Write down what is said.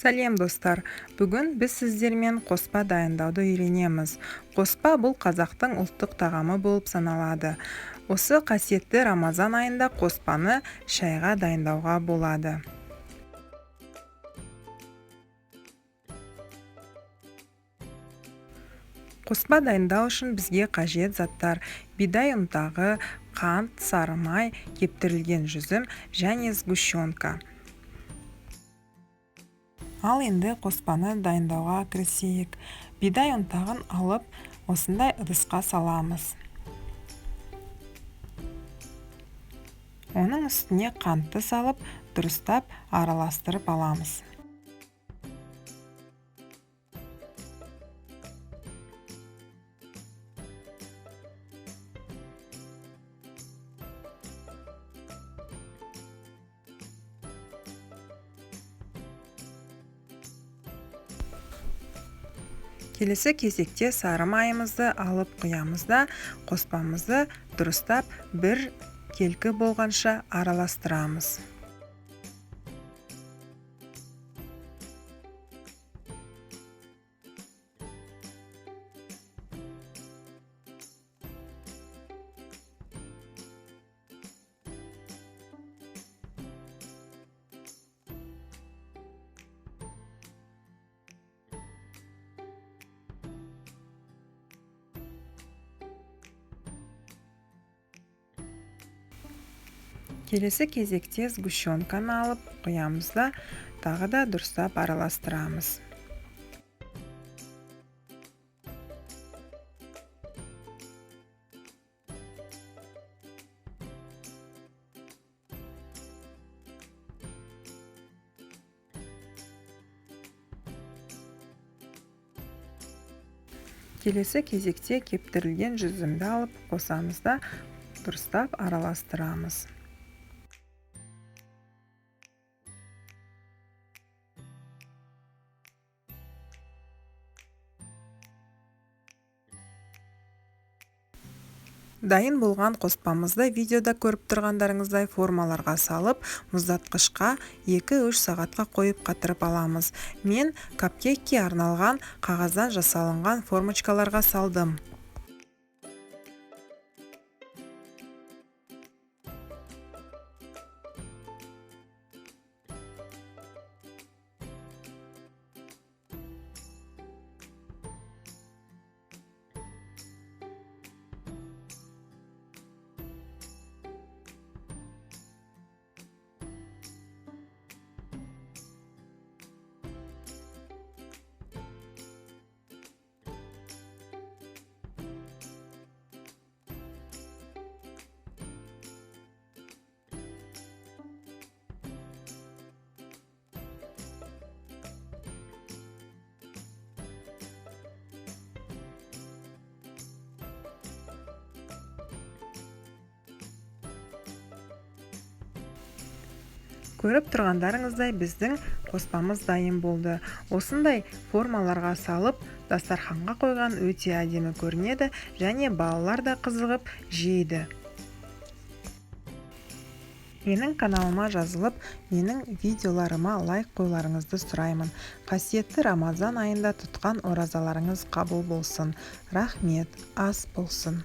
Сәлем, достар! Бүгін біз сіздермен қоспа дайындауды үйренеміз. Қоспа – бұл қазақтың ұлттық тағамы болып саналады. Осы қасиетті Рамазан айында қоспаны шайға дайындауға болады. Қоспа дайындау үшін бізге қажет заттар: бидай ұнтағы, қант, сары май, кептірілген жүзім және сгущенка. Ал енді қоспаны дайындауға кірісейік. Бидай ұнтағын алып, осындай ыдысқа саламыз. Оның үстіне қантты салып, дұрыстап араластырып аламыз. Келесі кезекте сары майымызды алып құямыз да, қоспамызды дұрыстап бір келкі болғанша араластырамыз. Келесі кезекте сгущенканы алып құямыз да, тағы да дұрыстап араластырамыз. Келесі кезекте кептірілген жүзімді алып қосамыз да, дұрыстап араластырамыз. Дайын болған қоспамызды видеода көріп тұрғандарыңыздай формаларға салып, мұздатқышқа 2-3 сағатқа қойып қатырып аламыз. Мен капкейкке арналған қағаздан жасалынған формочкаларға салдым. Көріп тұрғандарыңыздай, біздің қоспамыз дайын болды. Осындай формаларға салып, дастарханға қойған өте әдемі көрінеді және балалар да қызығып жейді. Менің каналыма жазылып, менің видеоларыма лайк қоюларыңызды сұраймын. Қасиетті Рамазан айында тұтқан оразаларыңыз қабыл болсын. Рахмет, ас болсын.